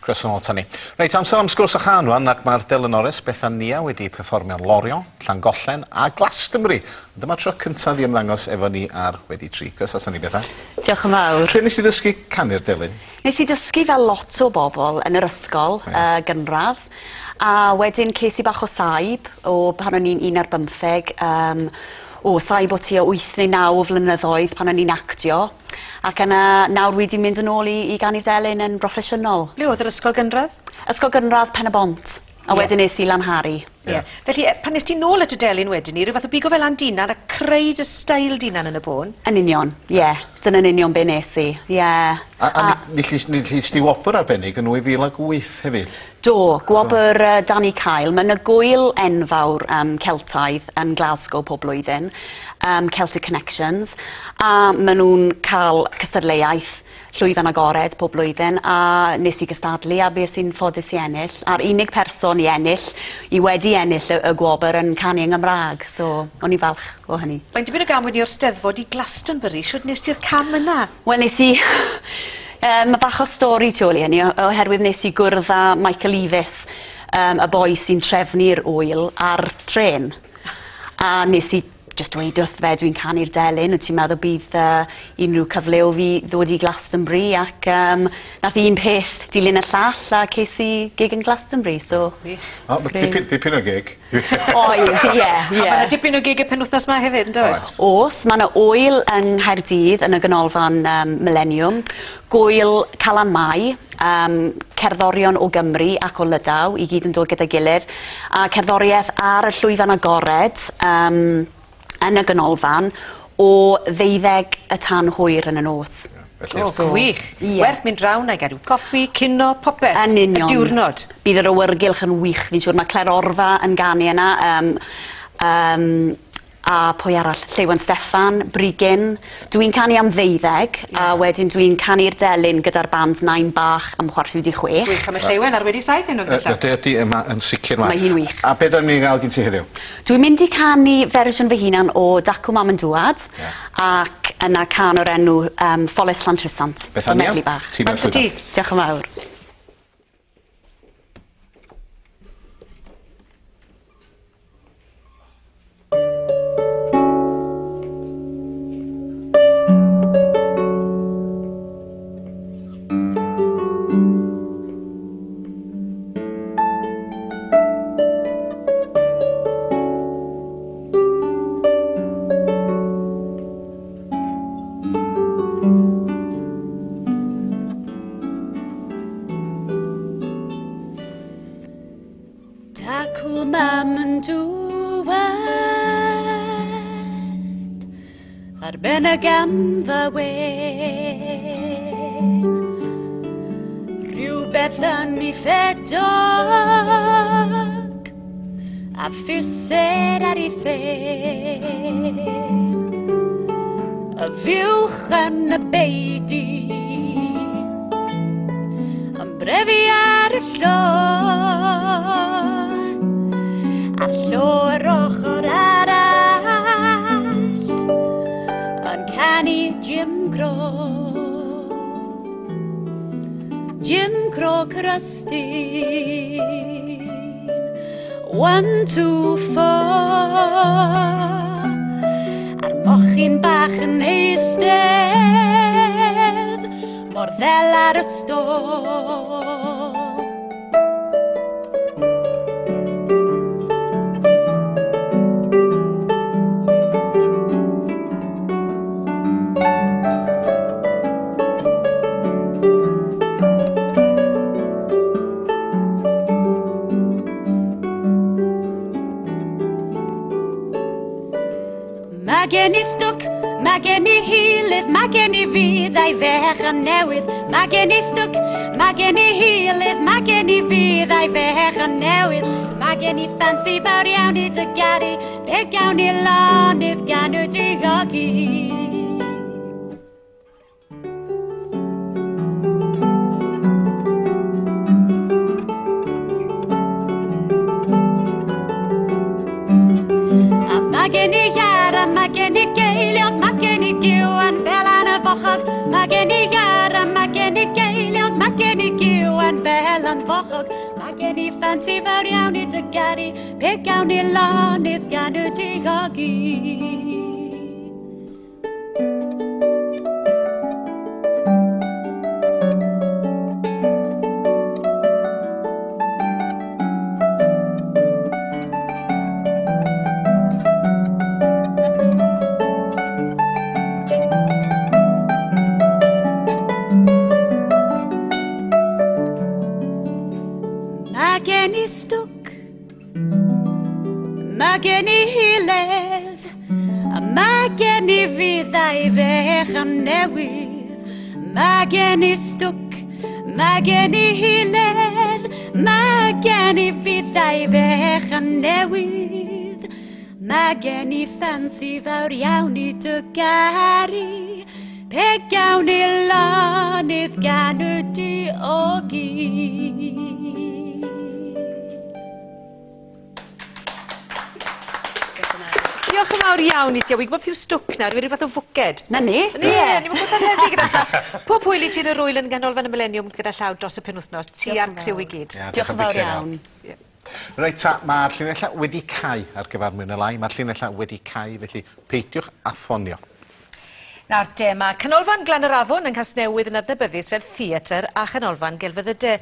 Croeso nôl tan ni. Reit, amser am sgwrs a chân rwan, ac mae'r delynores Bethan Nia wedi perfformio'n Lorient, Llangollen a Glastonbury. Ond dyma tro cyntaf i ymddangos efo ni ar Wedi Tri. Croeso atan ni, Bethan. Diolch yn fawr. Lle nes i ddysgu canu'r delyn? Nes i ddysgu fel lot o bobl yn yr ysgol gynradd, a wedyn ces i bach o saib o pan o'n i'n un ar bymtheg, yym o saib o tua wyth neu naw o flynyddoedd pan o'n i'n actio. Ac yna nawr wi 'di mynd yn ôl i ganu delyn yn broffesiynol. Ble o'dd yr ysgol gynradd? Ysgol gynradd Pen y Bont. A wedyn es i Lanhari. Ie. Felly pan es ti nôl at y delyn wedyn 'ny ryw fath o bigo fe lan d'unan a creu dy steil d'unan yn y bôn? Yn union, ie. Dyna'n union be' nes i, ie. A nillist di wobr arbennig yn 2008 hefyd? Do, gwobr Danny Kyle. Ma' 'na gŵyl enfawr yym Celtaidd yn Glasgow pob blwyddyn yym Celtic Connections a ma' nw'n ca'l cystadleuaeth llwyfan agored pob blwyddyn a nes i gystadlu a fues i'n ffodus i ennill a'r unig person i ennill i wedi ennill y y gwobr yn canu yn Gymra'g so o'n i falch o hynny. Mae'n dipyn o gam wedyn 'ny o'r Steddfod i Glastonbury shwd nes ti'r cam yna? Wel nes i ma' bach o stori tu ôl i hynny oherwydd nes i gwrdd â Michael Eavis yym y boi sy'n trefnu'r ŵyl ar trên a nes i jyst dweud wrth fe dwi'n canu'r delyn wyt ti'n meddwl bydd yy unrhyw cyfle o fi ddod i Glastonbury ac yym nath un peth dilyn y llall a ces i gig yn Glastonbury so... Gwych. O ma' dipyn dipyn o gig. Oedd ie ie. A ma' 'na dipyn o gig y penwthnos 'ma hefyd yndoes? Oes. O's ma' 'na ŵyl yng Nghaerdydd yn y ganolfan yym Mileniwm. Gŵyl Calan Mai. Yym cerddorion o Gymru ac o Lydaw i gyd yn dod gyda'i gilydd a cerddorieth ar y llwyfan agored yym yn y ganolfan o ddeuddeg y tan hwyr yn y nos. Felly... O So gwych. Ie. Werth mynd draw 'na i ga'l ryw coffi, cino, popeth. Yn union. Y diwrnod. Bydd yr awyrgylch yn wych fi'n siŵr ma' Claire Orfa yn ganu yna yym yym A pwy arall? Lleuwen Steffan, Brigyn. Dwi'n canu am ddeuddeg a wedyn dwi'n canu'r delyn gyda'r band Nain Bach am chwarter wedi chwech. Gwych, a ma' Lleuwen ar wedi saith heno gyda llaw. Ydy ydy yma yn sicr ma'. Mae hi'n wych. A be' 'dan ni'n ga'l gin ti heddiw? Dwi'n mynd i canu fersiwn fy hunan o Dacw Mam yn Dŵad. Ie. Ac yna cân o'r enw yym Ffoles Llantrisant. Bethan So medley bach. Ti mewn Bant â ti. llwyfan. Diolch yn fawr. Dacw mam yn dŵad ar ben y gamfa wen. Rhywbeth yn ei ffedog a ffiwser ar ei ffen. Y fuwch yn y beudy yn brefu ar y llo a'r llo yr ochr arall yn canu Jim Crow Jim Crow Crusty One, two, four A'r mochyn bach yn eistedd Mor ddel ar y stôl. Mae gen i stwc, mae gen i hilydd, mae gen i fudd a'i fech yn newydd. Mae gen i stwc, mae gen i hilydd, mae gen i fudd a'i fech yn newydd. Mae gen i ffansi fawr iawn i dy garu, pe gawn ni lonydd gan y diogi. A mae gen i iar, a mae gen i geiliog, mae gen i gywan fel an y fochog. Mae gen i iar, a mae gen i geiliog, mae gen i gywan fel ffansi fawr iawn i dy garu, pe gawn ni lonydd gan y dihogi. Mae gen i stwc, mae gen i hiledd, a mae gen i fyddai fechan newydd. Mae gen i stwc, mae gen i hiledd, mae gen i fyddai fechan newydd. Mae gen i ffansi fawr iawn i dy garu, pe gawn i lonydd gan y diogi. Diolch yn fawr iawn i ti, a wi'n gwybod beth yw stwc nawr, rhyw fath o fwced. Na ni. Ie, ni'n gwybod yn heddi gyda llaw. Pob hwyl i ti yn yr wyl yn Ganolfan y Mileniwm gyda llaw dros y penwythnos, ti a'r criw i gyd. Ie, Diolch yn fawr iawn. Reit ta, mae'r llinellau wedi cau ar gyfer mwy neu lai. Mae'r llinellau wedi cau, felly peidiwch â ffonio. Nawr te, mae Canolfan Glan yr Afon yng Nghasnewydd yn adnabyddus fel theatr a chanolfan gelfyddydau.